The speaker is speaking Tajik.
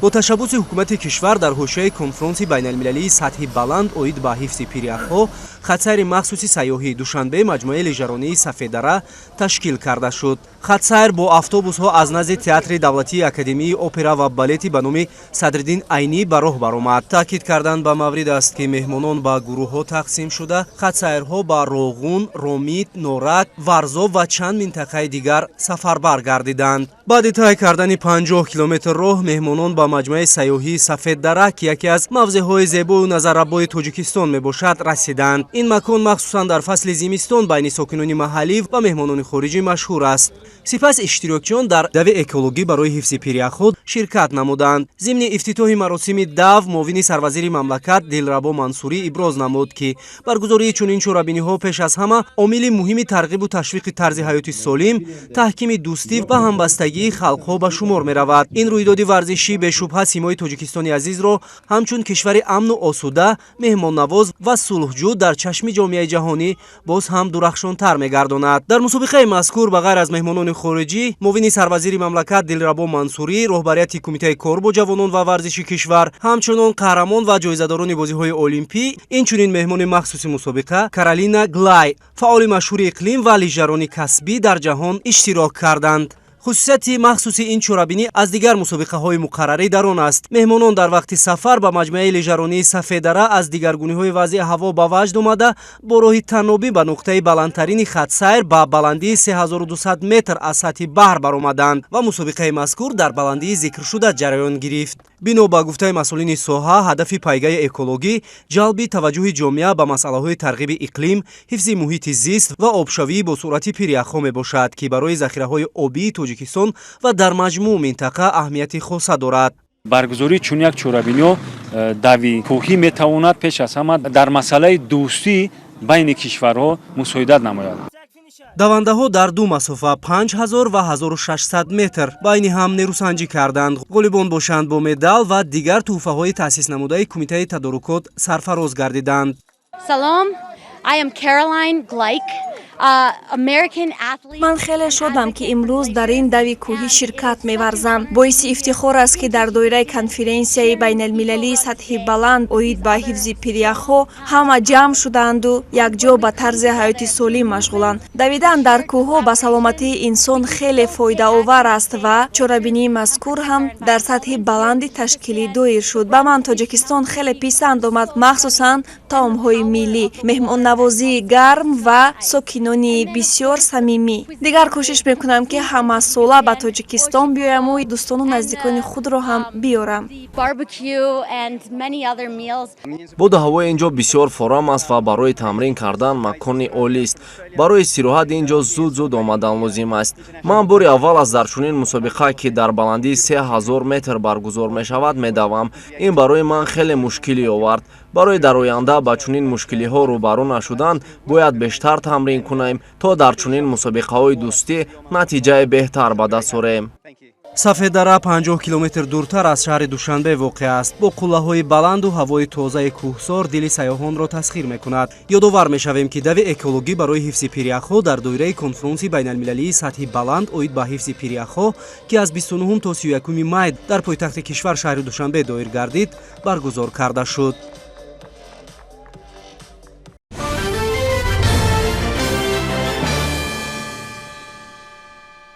Бо ташаббуси ҳукумати кишвар дар ҳошияи конфронси байналмилалии сатҳи баланд оид ба ҳифзи пиряхҳо хатсайри махсуси сайёҳии Душанбе, маҷмӯаи лижаронии Сафеддара ташкил карда шуд. Хатсайр бо автобусҳо аз назди Театри давлатии Академияи опера ва балети ба номи Садриддин Айнӣ ба роҳ баромад. Таъкид кардан ба маврид аст, ки меҳмонон ба гурӯҳҳо тақсим шуда, хатсайрҳо ба Роғун, Ромит, Норак, Варзоб ва чанд минтақаи дигар сафарбар гардиданд. Баъди тай кардани 50 километр роҳ меҳмонон ба маҷмӯаи сайёҳии Сафеддара, ки яке аз мавзеъҳои зебою назаррабои Тоҷикистон мебошад, расиданд. Ин макон махсусан дар фасли зимистон байни сокинони маҳаллӣ ва меҳмонони хориҷӣ машҳур аст. Сипас иштирокчиён дар дави экологӣ барои ҳифзи пиряхҳо ширкат намуданд. Зимни ифтитоҳи маросими дав муовини сарвазири мамлакат Дилрабо Мансурӣ иброз намуд, ки баргузории чунин чорабиниҳо пеш аз ҳама омили муҳими тарғибу ташвиқи тарзи ҳаёти солим, таҳкими дӯстӣ ва ҳамбастагии халқҳо ба шумор меравад. Ин рӯйдоди варзишӣ бешубҳа симои Тоҷикистони азизро ҳамчун кишвари амну осуда, меҳмоннавоз ва сулҳҷӯ дар чашми ҷомеаи ҷаҳонӣ боз ҳам дурахшонтар мегардонад. Дар мусобиқаи мазкур ба ғайр аз меҳмонони хориҷӣ, муовини сарвазири мамлакат Дилрабо Мансурӣ, роҳбарияти Кумитаи кор бо ҷавонон ва варзиши кишвар, ҳамчунон қаҳрамон ва ҷоизадорони бозиҳои олимпӣ, инчунин меҳмони махсуси мусобиқа Каролина Глай, фаъоли машҳури иқлим ва лижарони касбӣ дар ҷаҳон, иштирок карданд. Хусусияти махсуси ин чорабинӣ аз дигар мусобиқаҳои муқаррарӣ дар он аст, меҳмонон дар вақти сафар ба маҷмӯаи лижаронии Сафеддара аз дигаргуниҳои вазъи ҳаво ба ваҷд омада, бо роҳи танобӣ ба нуқтаи баландтарини хатсайр ба баландии 3200 метр аз сатҳи баҳр баромаданд ва мусобиқаи мазкур дар баландии зикршуда ҷараён гирифт. Бино ба гуфтаи масъулини соҳа, ҳадафи пайгаи экологӣ ҷалби таваҷҷӯҳи ҷомеа ба масъалаҳои тарғиби иқлим, ҳифзи муҳити зист ва обшавии босуръати пиряхҳо мебошад, ки барои захираҳои обии Тоҷикистон ва дар маҷмӯъ минтақа аҳамияти хоса дорад. Баргузории чунин як чорабиниҳо, дави кӯҳӣ, метавонад пеш аз ҳама дар масъалаи дӯстӣ байни кишварҳо мусоидат намояд. Давандаҳо дар ду масофа, 5000 ва 1600 метр, байни ҳам нерӯсанҷӣ карданд. Ғолибон бошанд, бо медал ва дигар тӯҳфаҳои таъсиснамудаи Кумитаи тадорукот сарфароз гардиданд. Салом, I am Caroline Gleich, American athlete. Ман хеле шодам, ки имрӯз дар ин дави кӯҳӣ ширкат меварзам. Боиси ифтихор аст, ки дар доираи конференсияи байналмилалии сатҳи баланд оид ба ҳифзи пиряхҳо ҳама ҷамъ шудаанду якҷо ба тарзи ҳаёти солим машғуланд. Давидан дар кӯҳҳо ба саломатии инсон хеле фоидаовар аст ва чорабинии мазкур ҳам дар сатҳи баланди ташкилӣ доир шуд. Ба ман Тоҷикистон хеле писанд омад, махсусан таомҳои миллӣ, меҳмоннавозии гарм ва сокинони бисёр самимӣ. Дигар кӯшиш мекунам, ки ҳамасола ба Тоҷикистон биёяму дӯстону наздикони худро ҳам биёрам. Barbecue and many other meals. Боду ҳавои ин ҷо бисёр форам аст ва барои тамрин кардан макони олист. Барои истироҳат ин ҷо зуд зуд омадан лозим аст. Ман бори аввал аст дар чунин мусобиқа, ки дар баландии 3000 метр баргузор мешавад, медавам. Ин барои ман хеле мушкилӣ овард. Барои дар оянда ба чунин мушкилиҳо рӯбарӯ нашудан бояд бештар тамрин кунем, то дар чунин мусобиқаҳои дӯстӣ натиҷаи беҳтар ба даст орем. Сафеддара 50 километр дуртар аз шаҳри Душанбе воқеъ аст. Бо қуллаҳои баланду ҳавои тозаи кӯҳсор дили сайёҳонро тасхир мекунад. Ёдовар мешавем, ки дави экологӣ барои ҳифзи пиряхҳо дар доираи конфронси байналмилалии сатҳи баланд оид ба ҳифзи пиряхҳо, ки аз 29 то 31 май дар пойтахти кишвар, шаҳри Душанбе, доир гардид, баргузор карда шуд.